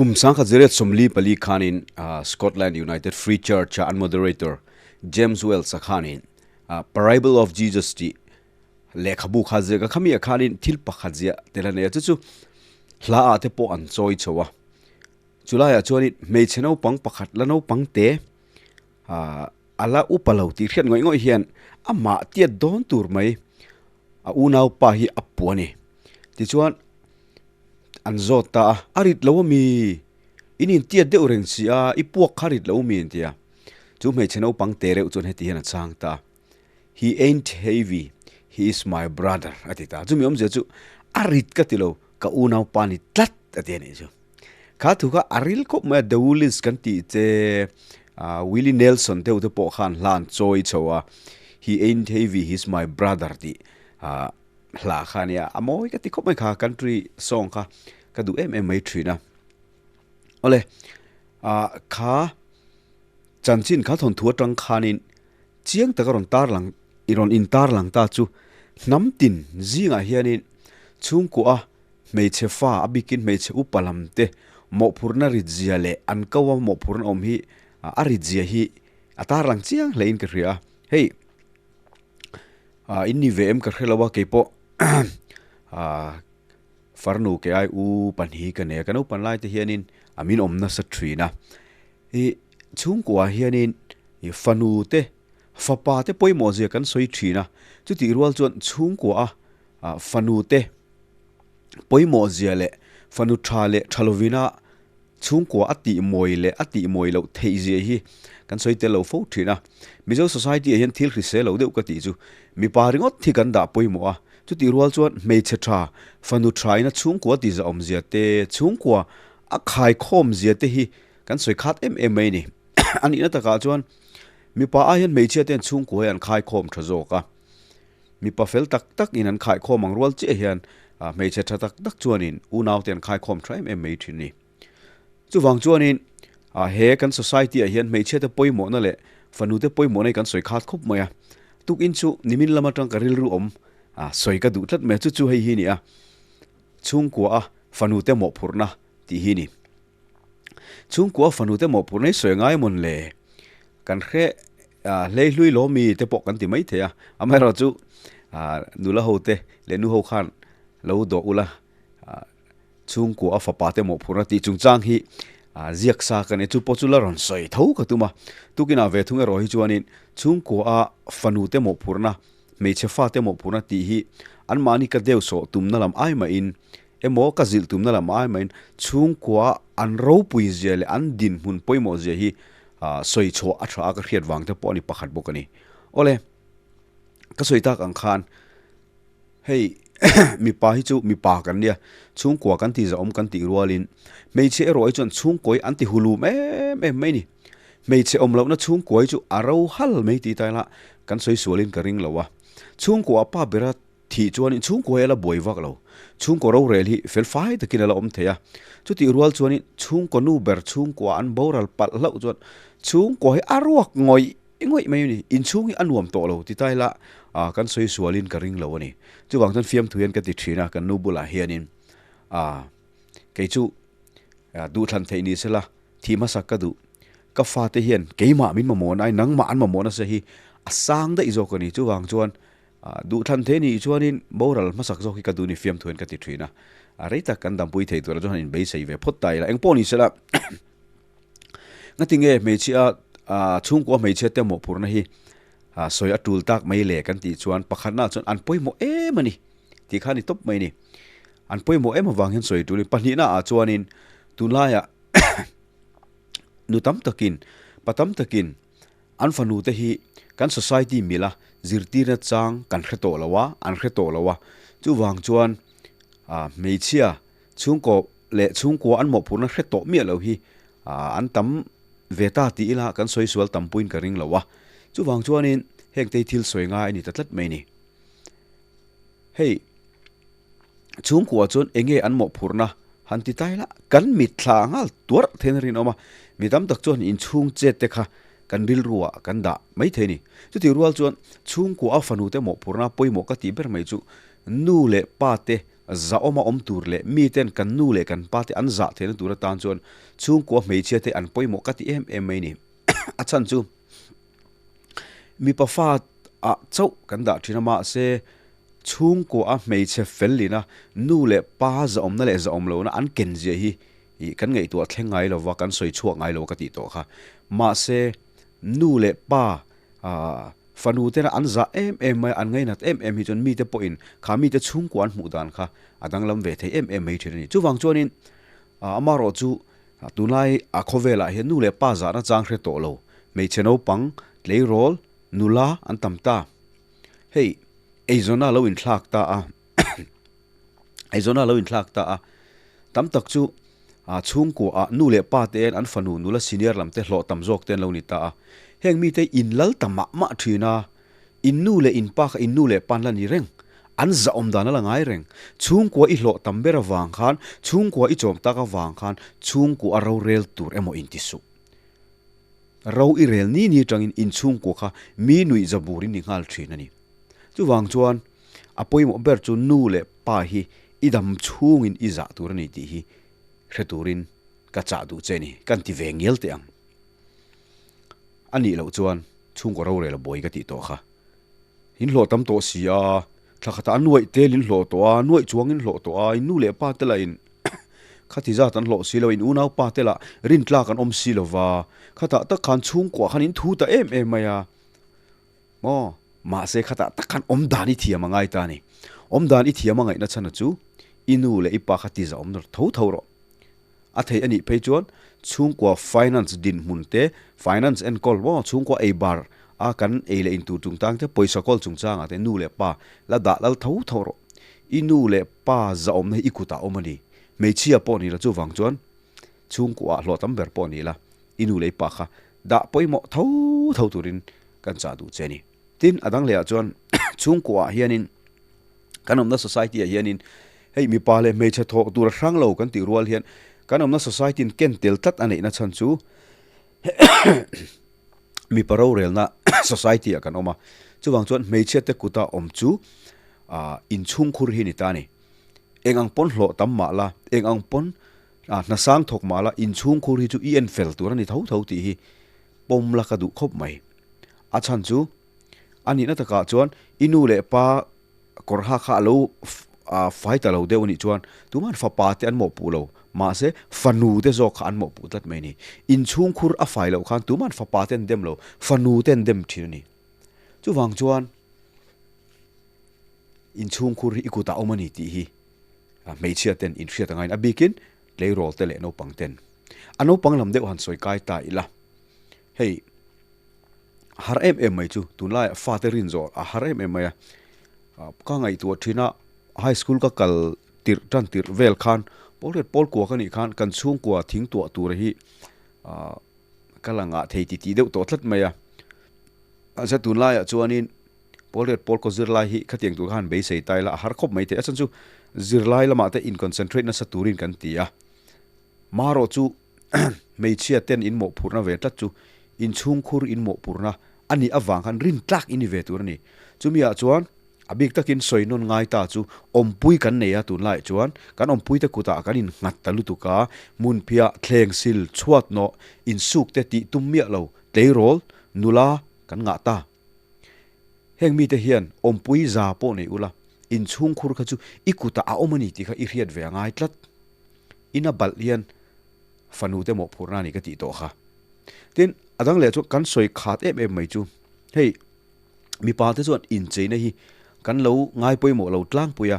Kum 1944 khanin Scotland United Free Church-a an moderator James Wells-a khanin Parable of Jesus tih lehkhabu kha ziak a, khami ah khanin thil pakhat ziah tel a nei a, chu chu hla ah te pawh an chawi chho a. Chulaiah chuanin hmeichhe naupang pakhat la naupang te a la upa lo tih hriat ngawih ngawih hian amah tiat dawn tur mai a unaupa hi a pu a ni. Tichuan an zawt ta a, a rit lo ami? In intiat deuh reng si a, i puak kha rit lo ami? An ti a. Chu hmeichhe naupang te reuh chuan heti hian a chhang ta a, He ain't heavy, he is my brother a ti ta. Chumi awmzia chu a rit ka ti lo, ka unaupa ni tlat a ti a nih chu. Kha thu kha a ril khawp mai a, The Woolies kan tih che Willie Nelson deuh te pawh khan hla an chawi chho a, He ain't heavy, he's my brother tih hla kha a nia. A mawi ka ti khawp mai kha country song kha ka duh em em mai thin a. Awle, kha chanchin kha thawnthu atang khanin chiang taka rawn tarlang i rawn intarlang ta chu hnam tin zingah hianin chhungkua hmeichhe fa a bikin hmeichhe upa lam te mawhphurhna rit zia leh an ko a mawhphurhna awm hi a rit zia hi a tarlang chiang hlein ka hria a. Hei in ni ve em ka hre lo a keipawh farnu ke ai u pahnih ka nei a ka naupan lai te hianin a min awm nasa thin a. I chhungkuaah hianin i fanu te, fapa te pawimawh zia kan sawi thin a, chutih rual chuan chhungkuaha fanu te pawimawh zia leh fanu tha leh tha lovina chhungkua a tih mawi leh a tih mawi loh theih zia hi kan sawi tel lo fo thin a. Mizo society ah hian thil hrisel lo deuh ka tih chu mipa ringawt hi kan dah pawimawh a, chutih rual chuan hmeichhe tha, fanu tha ina chhungkua tih zahawm zia te, chhungkua a khaikhawm zia te hi kan sawi khat em em mai a ni. A nihna takah chuan mipa ai hian hmeichhia te hian chhungkua hi an khaikhawm tha zawk a, mipa fel tak tak in an khaikhawm ang rual chiah hian hmeichhe tha tak tak chuanin unau te an khaikhawm tha em em mai thin a ni. Chuvang chuanin he kan society ah hian hmeichhia te pawimawhna leh fanu te pawimawhna hi kan sawi khat khawp mai a, tukin chu nimin lam atang ka rilru awm sawi ka duh tlat mai a, chu chu hei hi a ni a, chhungkua a fanu te mawhphurhna tih hi a ni. Chhungkua fanu te mawhphurhna hi sawi ngai mawn le? Kan hre hlei hlui lo mi te pawh kan ti mai thei a, amaherawhchu nula ho te leh nu ho khan lo dawh ula chhungkua a fapa te mawhphurhna tih chungchang hi ziak sa ka ni chu pawh chu la rawn sawi tho ka tum a, tukinah ve thung erawh hi chuanin chhungkua a fanu te mawhphurhna hmeichhe fate mawhphurhna tih hi anmahni ka deuh sawh tumna lam ai mahin emaw ka zilh tumna lam ai mahin chhungkua an ropui zia leh an dinhmun pawimawh zia hi sawi chhuah a tha a ka hriat vang te pawh a ni pakhat bawk a ni. Awle, ka sawi tak ang khan hei mipa hi chu mipa kan nia, chhungkua kan tih zahawm kan tih rualin hmeichhe erawh hi chuan chhungkawi an ti hulum em em mai a ni. Hmeichhe awm lohna chhungkua hi chu a ro hal mai tih ta ila kan sawi sualin ka ring lo a, chhungkua pa bera Thih chuanin chhungkaw hi a la buai vak lo. Chhungkaw rorel hi fel fai takin a la awm thei a. Chutih rual chuanin chhungkaw nu ber chhungkua an boral palh hlauh chuan chhungkaw hi a ruak ngawih ngawih mai a ni. Inchhung hi a nuam tawh lo ti ta ila kan sawi sualin ka ring lo a ni. Chuvang chuan fiamthu hian ka ti thin a, kan nu bulah hianin kei chu duhthlan theih ni sela thih hmasak ka duh. Ka fate hian keimah min mamawhna ai nangmah an mamawh nasa hi a sang daih zawk a ni. Chuvang chuan Duhthlan thei nih chuanin boral hmasak zawk hi ka duh ni fiam thuin ka ti thin a, a rei tak kan dampui thei tura chuan han inbeisei ve phawt ta ila. Engpawh ni sela ngatinge hmeichhia chhungkua hmeichhia te mawhphurhna hi sawi a tul tak mai le kan tih chuan pakhatna chuan an pawimawh em a ni tih kha a ni tawp mai a ni. An pawimawh em avang hian sawi tulin pahnihna ah chuanin tunlaiah nu tam takin pa tam takin An fanu te hi kan society mila zirtirna chang kan hre tawh lo a, an hre tawh lo a. Chuvang chuan hmeichhia chhungkaw leh chhungkua an mawhphurhna hre tawh miah lo hi an tam ve ta tih ila kan sawi sual tam puiin ka ring lo a. Chuvang chuanin heng te hi thil sawi ngai a ni ta tlat mai a ni. Hei chhungkua chuan enge an mawhphurhna han ti ta ila kan mitthla nghal tuarh thein a rinawm a, mi tam tak chuan inchhung chet te kha kan rilruah kan dah mai thei a ni. Chutih rual chuan chhungkua a fanu te mawhphurhna pawimawh ka tih ber mai chu nu leh pa te zahawma awm tur leh miten kan nu leh kan pa te an zah theihna tur atan chuan chhungkua hmeichhia te an pawimawh ka ti em em mai ni. A chhan chu mipa fa ah chauh kan dah thin a mahse chhungkua a hmeichhe fel lina nu leh pa zahawmna leh zahawm lohna an ken zia hi ih kan ngaihtuah thleng ngai lova kan sawi chhuak ngai lo ka tih tawh kha. Mahse nu leh pa ah fanu tena an zah em em mai a, an ngainat em em hi chuan mite pawhin kha mite chhungkua an hmuh dan kha a danglam ve thei em em mai thin a ni. Chuvang chuanin ah amaherawh chu tunlai a khawvelah hian nu leh pa zahna chang hre tawh lo hmeichhe naupang tleirawl nula an tam ta. Hei eizawnna a lo inthlak ta a. Eizawnna a lo inthlak ta a, tam tak chu chhungkua ah nu leh pa te'n an fanu nula senior lam te hlawh tam zawk te an lo ni ta a. Heng mite in lal ta mah mah thin a, in nu leh in pa kha in nu leh pa an la ni reng, an zahawm dan a la ngai reng. Chhungkua i hlawh tam ber avang khan, chhungkua i chawm tak avang khan chhungkua a rorel tur emaw inti suh. Ro i rel ni ni atangin in chhungkua kha mi nuih zabur in ni nghal thin a ni. Chuvang chuan a pawimawh ber chu nu leh pa hi i dam chhungin i zah tur a ni tih hi hre turin ka chah duh che ni, kan ti ve ngial teh ang. A nih loh chuan chhungkaw rorel a buai ka tih tawh kha. In hlawh tam tawh si a, thla khatah a nuaih tel in hlawh tawh a, nuaih chuang in hlawh tawh a, in nu leh pa te lah in khati zat an hlawh si lo, in unau pa te lah rintlak an awm si lo va, khatah tak khan chhungkuah khan in thu ta em em mai a. Maw? Mahse khatah tak khan awm dan i thiam a ngai ta a ni. Awm dan i thiam a ngaihna chhan chu i nu leh i pa kha ti zah awm tho tho rawh. A theih a nih phei chuan chhungkua finance dinhmun te, finance enkawl maw, chhungkua ei bar a kan ei leh in tur chungchang te, pawisa kawl chungchangah te nu leh pa la dah lal tho tho rawh. I nu leh pa zahawmna hi i kutah awm a ni. Hmeichhia pawh ni la chuvang chuan chhungkuaah hlawh tam ber pawh ni la i nu leh i pa kha dah pawimawh tho tho turin kan chah duh che a ni. Tin, a dang lehah chuan chhungkuaah hianin kan awmna society ah hianin hei mipa leh hmeichhe thawh tur a hrang lo kan tih rual hian kan awmna society in ken tel tlat a neihna chhan chu mipa rorelna society ah kan awm a. Chuvang chuan hmeichhia te kuta awm chu inchhungkhur hi a ni ta a ni. Eng ang pawn hlawh tam mah la, eng ang pawn hna sang thawk mah la inchhungkhur hi chu i en fel tur a ni tho tho tih hi pawm la ka duh khawp mai. A chhan chu a nihna takah chuan i nu leh pa kawr ha kha a lo fai ta lo deuh a nih chuan tuman fapa te an mawhpuh lo, mahse fanu te zawk kha an mawhpuh tlat mai a ni. Inchhungkhur a fai loh khan tuman fapa te an dem lo, fanu te an dem thin a ni. Chuvang chuan inchhungkhur hi i kutah awm a ni tih hi hmeichhia ten inhriat a ngaiin a bikin tleirawl te leh naupang ten. A naupang lam deuh han sawi kai ta ila hei har em em mai chu tunlaiah fate rin zawh a har em em mai a, ka ngaihtuah thin a high school ka kal tirh tan tirh vel khan pawl riat pawl kua ka nih khan kan chhungkua thing tuah tur hi ah ka la ngah thei titih deuh tawh tlat mai a, mahse tunlaiah chuanin pawl riat pawl kaw zirlai hi khatiang tur khan beisei ta ila a har khawp mai thei a chhan chu zirlai lamah te in concentrate nasa turin kan ti a. Marawh chu hmeichhia ten in mawhphurhna ve tlat chu inchhungkhur in mawhphurhna a nih avang khan rin tlak i ni ve tur a ni. Chumi ah chuan a bik takin sawi nawn ngai ta chu awmpui kan nei a tunlaiah chuan kan awmpuite kutah kan innghat ta lutuk a, hmunphiah, thleng sil, chhuat nawh, insuk te tih tum miah lo, tleirawl, nula kan ngah ta. Heng mite hian awmpui za pawh nei ula inchhungkhur kha chu i kutah a awm a ni tih kha i hriat ve a ngai tlat. Ina balh hian fanu te mawhphurhna a ni ka tih tawh kha. Tin, a dang leh chu kan sawi khat em em mai chu hei mipa te chuan incheina hi kan lo ngai pawimawh lo tlangpui a,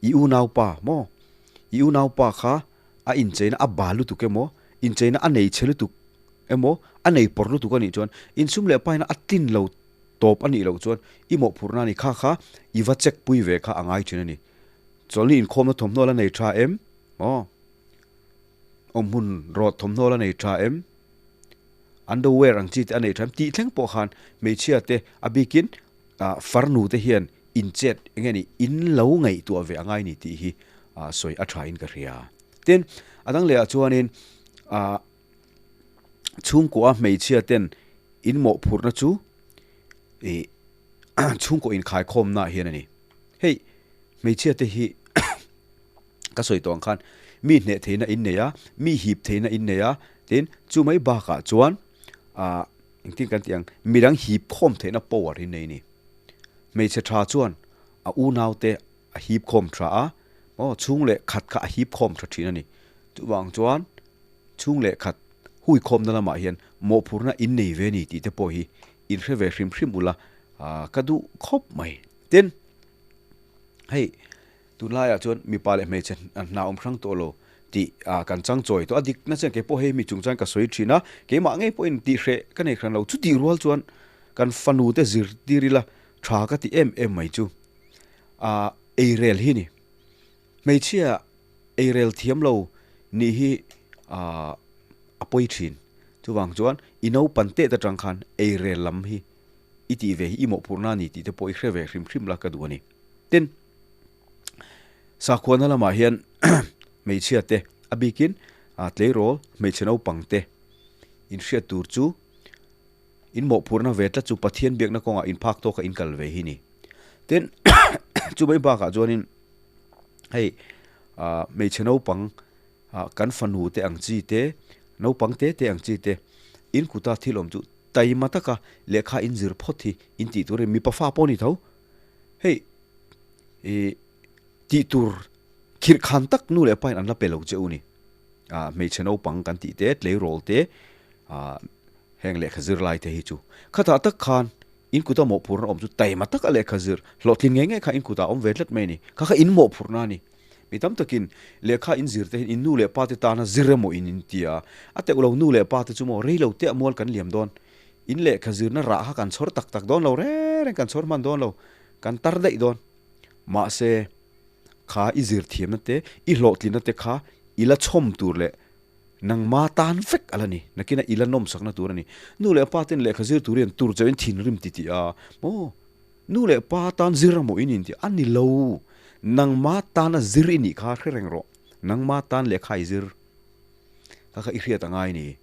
i unaupa maw? I unaupa kha a incheina a bal lutuk emaw, incheina a nei chhe lutuk emaw, a nei pawr lutuk a nih chuan insum leh paina a tlin lo tawp a nih loh chuan i mawhphurhna a ni kha kha i va check pui ve kha a ngai thin a ni. Chawlhni inkhawmna thawmhnaw la nei tha em? Aw. Awmhmun rawt thawmhnaw la nei tha em? Underwear ang chi te a nei tha em? Tih thleng pawh khan hmeichhia te a bikin farnu te hian inchet eng nge ni in lo ngaihtuah ve a ngai ni tih hi sawi a tha in ka hria. Tin, a dang lehah chuanin chhungkua hmeichhia ten in mawhphurhna chu ih chhungkaw inkhaikhawmna ah hian a ni. Hei hmeichhia te hi. Ka sawi tawh ang khan mi hneh theihna in nei a, mi hip theihna in nei a, tin chu mai bakah chuan ah engtin kan tih ang midang hip khawm theihna power in nei a ni. Hmeichhe tha chuan a unaute a hip khawm tha a, aw chhung leh khat kha a hip khawm tha thin a ni. Chuvang chuan chhung leh khat hui khawmna lamah hian mawhphurhna in nei ve a ni tih te pawh hi in hre ve hrim hrim ula ka duh khawp mai. Tin, hei Tunlaiah chuan mipa leh hmeichhe hna awm hrang tawh lo tih kan chang chawi tawh a, dikna chuan keipawh hei mi chungchang ka sawi thin a, keimah ngei pawhin tihhreh ka nei hran lo. Chutih rual chuan kan fanu te zirtir ila tha ka ti em em mai chu eirel hi ni. Hmeichhia eirel thiam lo nih hi a pawi thin. Chuvang chuan i naupan teh te tang khan eirel lam hi i tih ve hi i mawhphurhna a ni tih te pawh i hre ve hrim hrim la ka duh a ni. Tin, sakhuana lamah hian hmeichhia te a bikin tleirawl hmeichhe naupang te inhriat tur chu in mawhphurhna ve tlat chu Pathian biakna kawngah inphak tawka in kal ve hi ni. Tin, chumai bakah chuanin hei hmeichhe naupang kan fanu te ang chi te, naupang te te ang chi te in kuta thil awm chu taima taka lehkha in zir phawt hi in tih tur a ni. Mipa fa pawh a ni tho. Hei i tih tur khirh khan tak nu leh pa in an la pe lo che u ni. Ah hmeichhe naupang kan tih te, tleirawl te, ah heng lehkha zir lai te hi chu. Khatah tak khan in kuta mawhphurhna awm chu taima taka lehkha zir hlawhtlin ngei ngei kha in kutah awm ve tlat mai a ni. Kha kha in mawhphurhna a ni. Mi tam takin lehkha in zir te hian in nu leh pa te tana zir emaw in in ti a, a teuh lo nu leh pa te chu maw rei lo teh mual kan liam dawn. In lehkha zirna rah kha kan chhawr tak tak dawn lo reng reng, kan chhawr hman dawn lo, kan tar daih dawn. Mahse, kha i zir thiamna te, i hlawhtlinna te kha i la chhawm tur leh nangma tan vek a la ni. Nakina i la nawmsakna tur a ni. Nu leh pa ten lehkha zir turin tur chauhin thinrim ti tih a, maw? Nu leh pa tan zir amaw i nin tih a ni lo. Nangma tana zir i nih kha hre reng rawh. Nangma tan lehkha i zir. Kha kha i hriat a ngai ni.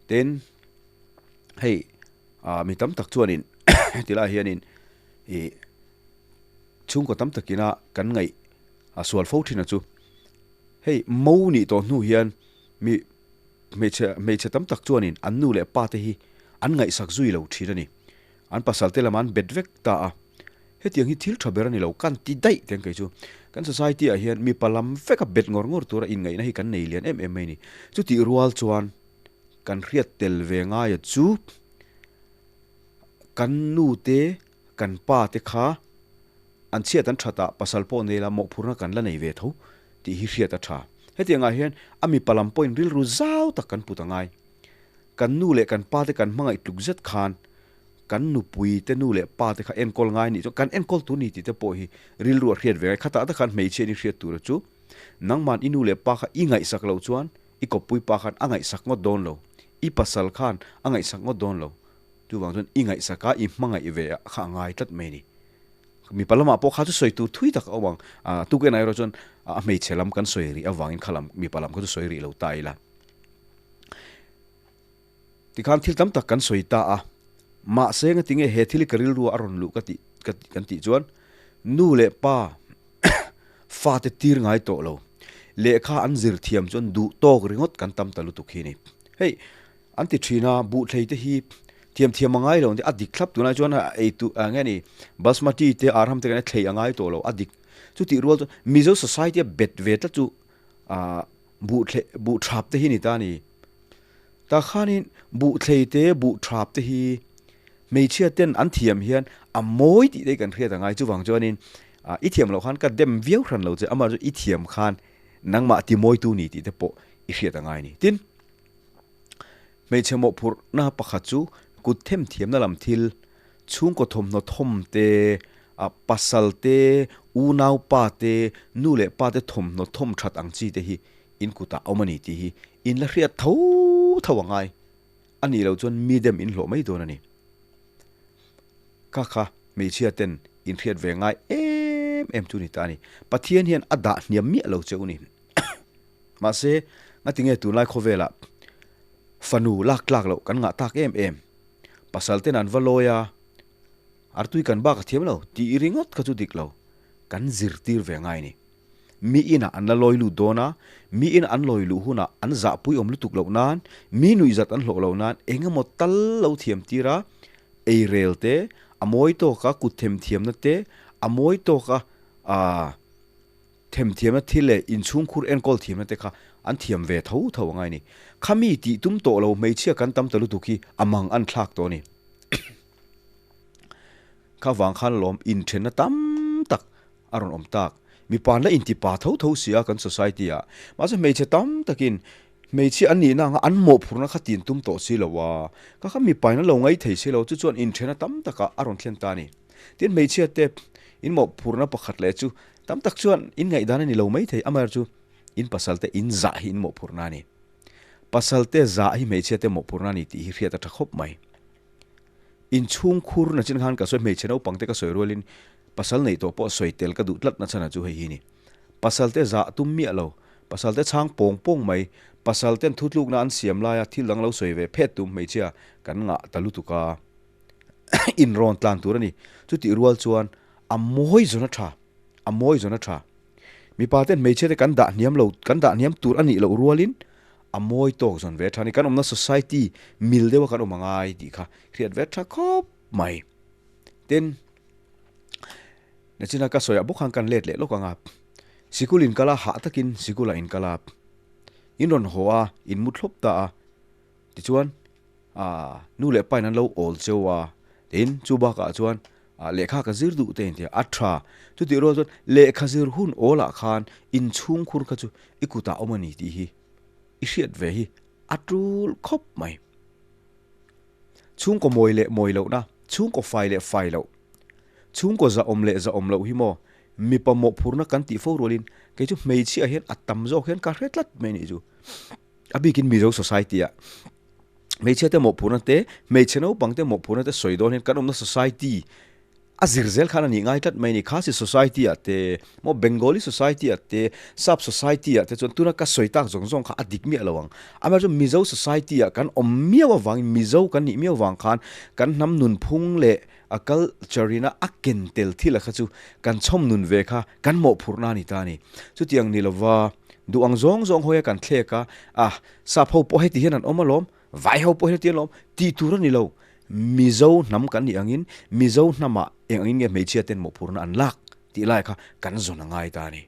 Tin, hei mi tam tak chuanin tilai hianin ih chhungkaw tam takina kan ngaih a sual fo thin a chu. Hei mo nih tawh hnu hian mi hmeichhe hmeichhe tam tak chuanin an nu leh pa te hi an ngaihsak zui lo thin a ni. An pasal te lamah an bet vek ta a. Hetiang hi thil tha ber a ni lo, kan ti daih teng kei chu. Kan society ah hian mipa lam veka bet ngawr ngawr tura inngaihna hi kan nei lian em em mai a ni. Chutih rual chuan kan hriat tel ve ngaia chu kan nu te, kan pa te kha an chhiat an that ah pasal pawh nei la mawhphurhna kan la nei ve tho tih hi hriat a tha. Hetiang ah hian a mipa lam pawhin rilru zau tak kan put a ngai. Kan nu leh kan pa te kan hmangaih tluk zet khan kan nupui te nu leh pa te kha enkawl ngai nih chuan kan enkawl tur ni tih te pawh hi rilru a hriat ve ngai. Khatah takhan hmeichhia in i hriat tur chu nangman i nu leh pa kha i ngaihsak loh chuan i kawppui pa khan a ngaihsak ngawt dawn lo, i pasal khan a ngaihsak ngawt dawn lo. Chuvang chuan i ngaihsak a, i hmangaih ve kha a ngai tlat mai a ni. Mipa lamah pawh kha chu sawi tur thui tak a awm ang. Tukenah erawh chuan a hmeichhe lam kan sawi rih avangin kha lam mipa lam kha chu sawi rih lo ta ila. Tikhan thil tam tak kan sawi ta a, mahse ngatinge he thil hi ka rilru a rawn luh ka tih ka kan tih chuan nu leh pa fate tir ngai tawh lo, lehkha an zir thiam chuan duh tawk ringawt kan tam ta lutuk hi a ni. Hei an ti thin a, buhthlei te hi thiam thiam a ngai lo a dik thlap tunah chuan ei tu nge ni basmati te arham te kan thlei a ngai tawh lo a dik. Chutih rual chuan Mizo society a bet ve tlat chu ah buhthlei buhthap te hi a ni ta a ni. Tah khanin buhthlei te buhthap te hi hmeichhia ten an thiam hian a mawi tih te hi kan hriat angai chuvang chuanin ah i thiam loh khan ka dem viau hran lo che amah chu i thiam khan nangmah ti mawitu ni tih te pawh i hriat angai a ni. Tin, hmeichhe mawhphurhna pakhat chu kut them thiamna lam thil chhungkaw thawmhnaw thawm te, ah pasal te, unau pa te, nu leh pa te thawmhnaw thawm that ang chi te hi In kutah awm a ni tih hi in la hriat tho tho a ngai. A nih loh chuan mi dem in hlawh mai dawn a ni. Kha kha hmeichhia ten in hriat ve ngai em em chu ni ta a ni. Pathian hian a dah hniam miah lo che u ni. Mahse, ngatinge tunlai khawvelah fanu lak tlak loh kan ngah tak em em. Pasal ten an va lawi a, artui kan bak a thiam lo tih ringawt kha chu dik lo. Kan zirtir ve ngai a ni. Mi inah an la lawi lut dawn a, mi ina an lawi luh hunah an zahpui awm lutuk loh nan, mi nuihzat an hlawh loh nan eng emaw tal lo thiam tir a, ei rel te, a mawi tawka kut themthiamna te, a mawi tawka aah themthiamna thil leh inchhungkhur enkawl thiamna te kha an thiam ve tho tho a ngai a ni. Khami tih tum tawh lo hmeichhia kan tam ta lutuk hi a mang an thlak tawh a ni. Kha vang khan lawm inthenna tam tak a rawn awm tak. Mipa an la inti pa tho tho si a kan society ah. Mahse hmeichhe tam takin hmeichhia an nihna anga an mawhphurhna kha tin tum tawh si lo a. Kha kha mipa in an lo ngai thei si lo chu chuan inthenna tam takah a rawn thlen ta a ni. Tin hmeichhia te in mawhphurhna pakhat leh chu tam tak chuan in ngaihdan a ni lo mai thei amaherawhchu chu in pasal te in zah hi in mawhphurhna a ni. Pasal te zah hi hmeichhia te mawhphurhna a ni tih hi hriat a tha khawp mai. Inchhungkhur na chin khan ka sawi hmeichhe naupang te ka sawi rualin pasal neih tawh pawh sawi tel ka duh tlat na chhan ah chu hei hi ni. Pasal te zah tum miah lo, pasal te chhang pawng pawng mai, pasal ten thutlukna an siam laia thil dang lo sawi ve phet tum hmeichhia kan ngah ta lutuk a, inrawn tlan tur a ni. Chutih rual chuan a mawi zawn a tha, a mawi zawn a tha. Mipa ten hmeichhia te kan dah hniam lo, kan dah hniam tur a nih loh rualin a mawi tawk zawn ve tha a ni. Kan awmna society mil deuha kan awm a ngai tih kha hriat ve tha khawp mai. Tin, nachina ka sawiah bawk khan kan let leh lawk ang a, sikul in kal a, hah takin sikulah in kal a, in rawn haw a, in mu thlawp ta a, tichuan aah nu leh pa in an lo awl cheu a, tin chu bakah chuan Ah, lehkha ka zir duh te intia a tha. Chutih rual chuan lehkha zir hun awlah khan inchhungkhur kha chu i kutah awm a ni tih hi i hriat ve hi a tul khawp mai. Chhungkaw mawi leh mawi lohna, chhungkaw fai leh fai loh, chhungkaw zahawm leh zahawm loh hi maw mipa mawhphurna kan tih fo rualin kei chu hmeichhiah hian a tam zawk hian ka hre tlat mai a nih chu. A bikin Mizo society ah hmeichhia te mawhphurhna te, hmeichhe naupang te mawhphurhna te sawi dawn hian kan awmna society a zir zel khan a nih ngai tlat mai a ni. Khasi society ah te, maw Bengali society ah te, Sap society ah te chuan tuna ka sawi tak zawng zawng kha a dik miah lo ang. Amaherawhchu Mizo society ah kan awm miau avangin, Mizo kan nih miau avang khan kan hnam nunphung leh a culture ina a ken tel thil a kha chu kan chhawm nun ve kha kan mawhphurhna a ni ta a ni. Chutiang ni lova duh ang zawng zawng hawi a kan thlek a, ah sap ho pawh heti hian an awm alawm, vai ho pawh heti alawm tih tur a ni lo. Mizo hnam kan nih angin Mizo hnamah eng angin nge hmeichhia ten mawhphurhna an lak tih lai kha kan zawn a ngai ta a ni.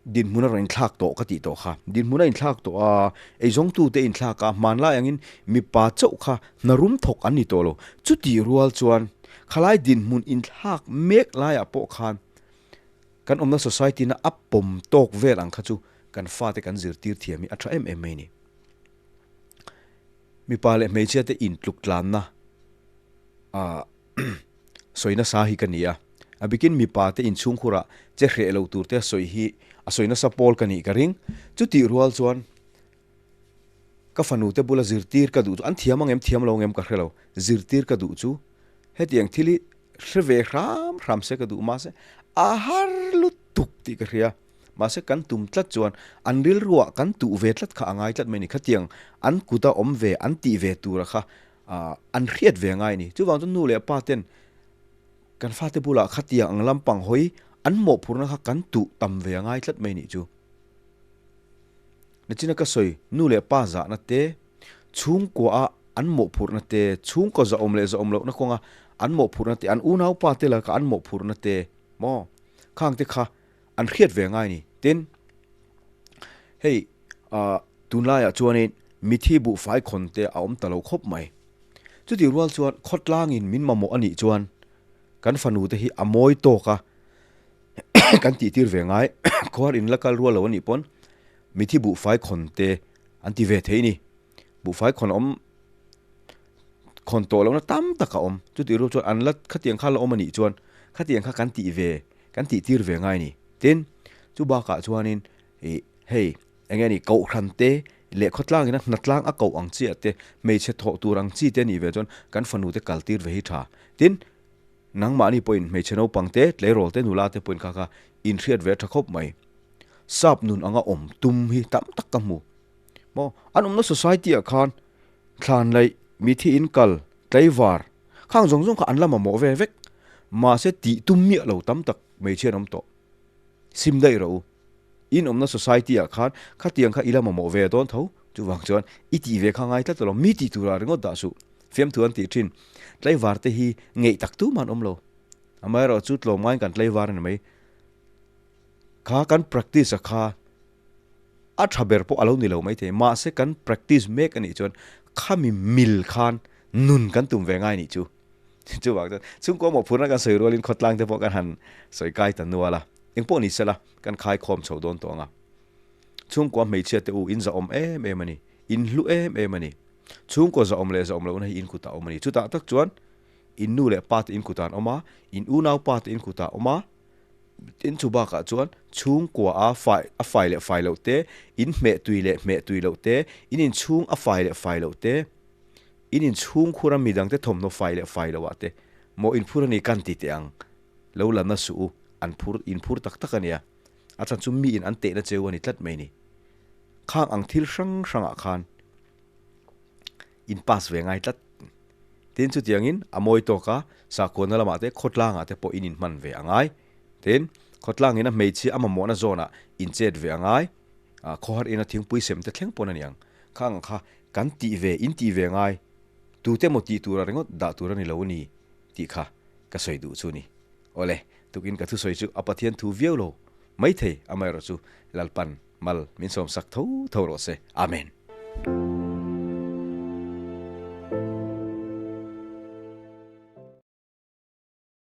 Dinhmun a rawn inthlak tawh ka tih tawh kha. Dinhmun a inthlak tawh a, eizawngtute inthlak a, hmanlai angin mipa chauh kha hna rum thawk an ni tawh lo. Chutih rual chuan khalai dinhmun inthlak mek laiah pawh khan kan awmna society na a pawm tawk vel ang kha chu kan fate kan zirtir thiam hi a tha em em mai a ni. Mipa leh hmeichhia te intluk tlanna ah sawi nasa hi ka ni a, a bikin mipa te inchhungkhurah che hreh lo tur te sawi hi a sawi nasa pawl ka nih ka ring. Chutih rual chuan ka fanu te bula zirtir ka duh chu an thiam ang em thiam lo ang em ka hre lo, zirtir ka duh chu hetiang thil hi hre ve hram hram se ka duh mahse a har lutuk tih ka hria. Mahse kan tum tlat chuan an rilruah kan tuh ve tlat kha a ngai tlat mai a ni. Khatiang an kuta awm ve an tih ve tura kha Ahh an hriat ve ngai a ni. Chuvang chuan nu leh pa ten kan fate bulah khatiang ang lampang hawi an mawhphurhna kha kan tuh tam ve a ngai tlat mai nih chu. Nachina ka sawi nu leh pa zahna te, chhungkua a an mawhphurhna te, chhungkaw zahawm leh zahawm lohna kawnga an mawhphurhna te, an unaupa te laka an mawhphurhna te maw khang te kha an hriat ve ngai a ni. Tin, hei Ahh tunlaiah chuanin mithi buhfai khawn te a awm ta lo khawp mai. Chutih rual chuan khawtlangin min mamawh a nih chuan kan fanu te hi a mawi tawk a kan tih tir ve ngai. Khuar in la kal rual lo a nih pawn mithi buhfai khawn te an ti ve thei a ni. Buhfai khawn a awm khawn tawh lohna tam tak a awm. Chutih rual chuan an la khatiang kha la awm a nih chuan khatiang kha kan tih ve kan tih tir ve ngai a ni. Tin, chu bakah chuanin Ih, hei, eng nge ni, kohhran te leh khawtlangin a hnatlang a koh ang chiah te, hmeichhe thawh tur ang chi te a nih ve chuan kan fanu te kal tir ve hi tha. Tin, nangmahni pawhin hmeichhe naupang te, tleirawl te, nula te pawhin kha kha inhriat ve a tha khawp mai. Sap nun anga awm tum hi tam tak ka hmu. Maw, an awmna society ah khan thlan laih, mithi in kal, tlaivar, khang zawng zawng kha an la mamawh ve vek. Mahse tih tum miah lo tam tak hmeichhia an awm tawh. Sim daih rawh u. In awmna society ah khan khatiang kha i la mamawh ve dawn tho. Chuvang chuan i tih ve kha ngai tlat alawm. Mi tih turah ringawt dah suh. Fiamthu an tih thin. Tlaivar te hi ngeih tak tumah an awm lo. Amaherawh chu tlawmngaiin kan tlaivar a ni mai. Kha kan practice a kha a tha ber pawh a lo ni lo maithei. Mahse kan practice mek a nih chuan khami mil khan nun kan tum ve ngai nih chu. Chuvang chuan chhungkaw mawhphurhna kan sawi rualin khawtlang te pawh kan han sawi kai ta nual a. Engpawh ni sela kan khaikhawm chho dawn tawh ang a. Chhungkua hmeichhia te u in zahawm em em a ni. In hlu em em a ni. Chhungkaw zahawm leh zahawm lohna hi in kutah a awm a ni. Chutah tak chuan in nu leh pa te in kutah an awm a, in unau pa te in kutah a awm a, tin chu bakah chuan chhungkua a fai a fai leh fai loh te, in hmeh tui leh hmeh tui loh te, in inchhung a fai leh fai loh te, in inchhungkhur a midangte thawmhnaw fai leh fai loh ah te maw inphur a ni kan ti teh ang. Lo la na suh u, an phur inphur tak tak a nia. A chhan chu miin an tehna cheu a ni tlat mai ni. Khang ang thil hrang hrangah khan in pass ve ngai tlat. Tin chutiangin a mawi tawk a, sakhuana lamah te khawtlangah te pawh in inhman ve a ngai. Tin, khawtlangin a hmeichhia a mamawhna zawnah in chet ve a ngai. Khawhar ina thingpui sem te thleng pawn a ni ang. Khang ang kha kan tih ve, in tih ve ngai. Tute maw tih tura ringawt dah tur a ni lo a ni tih kha ka sawi duh chu ni. Awle, tukin ka thusawi chu a Pathian thu viau lo maithei, amaherawhchu Lalpan mal min sawmsak tho tho rawh se. Amen.